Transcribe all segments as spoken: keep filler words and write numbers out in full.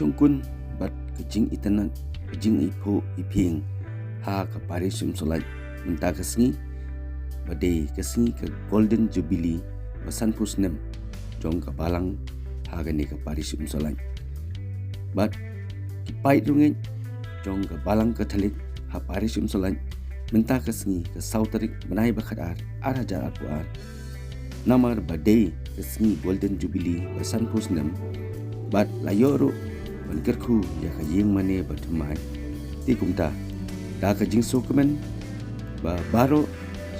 jong kun bad ka jingitynnad, ka jingiphuh iphieng ha ka parish Umsohlait mynta ka sngi, ba dei ka sngi ka Golden Jubilee ba sanphew snem jong ka balang ha kane ka parish Umsohlait. Bad ki paid rungit jong ka balang Katholik ha parish Umsohlait mynta ka sngi ka saw tarik bnai ba khatar ar hajar arphew ar. Namar ba dei ka sngi Golden Jubilee ba sanphew snem bad la ïoh ruh ban kyrkhu ïa ka ïing mane ba thymmai. Te kumta da ka jingsngewkmen ba baroh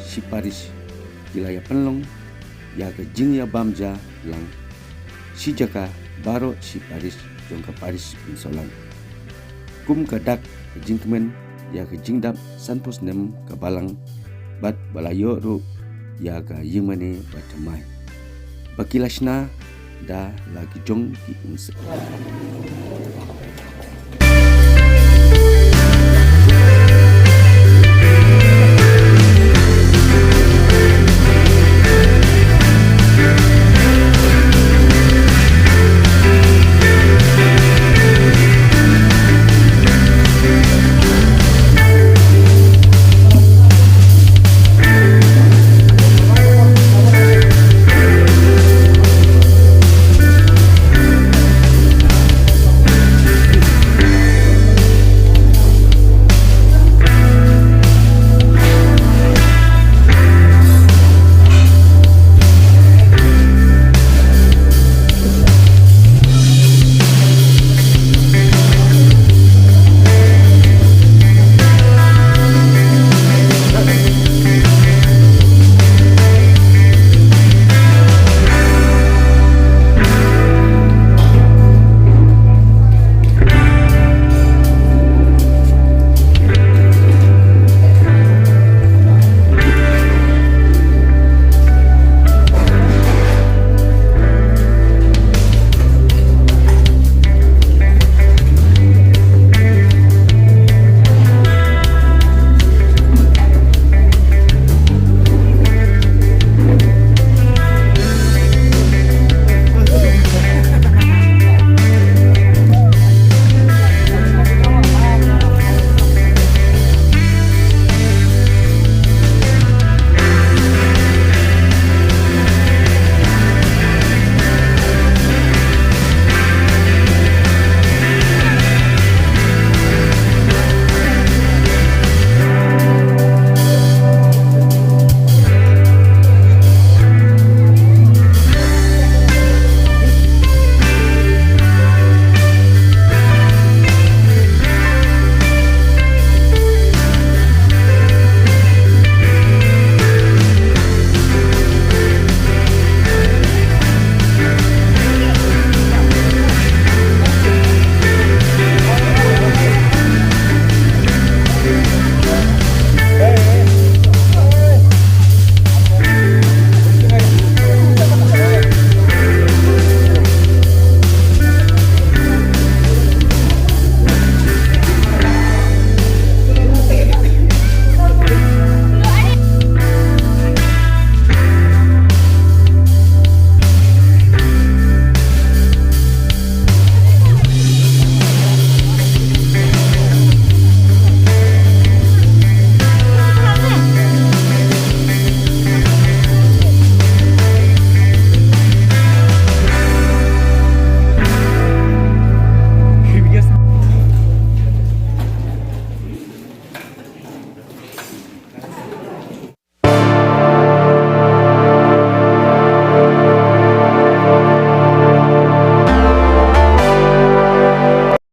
shi parish ki la ïa pynlong ïa ka jingïabam ja lang shi jaka baroh shi parish jong ka parish Umsohlait. Kum ka dak ka jingkmen ïa ka jingdap sanphew snem ka balang bad ba la ïoh ruh ïa ka ïing mane ba thymmai. Ba ki la shna da la ki jong ki umsyep.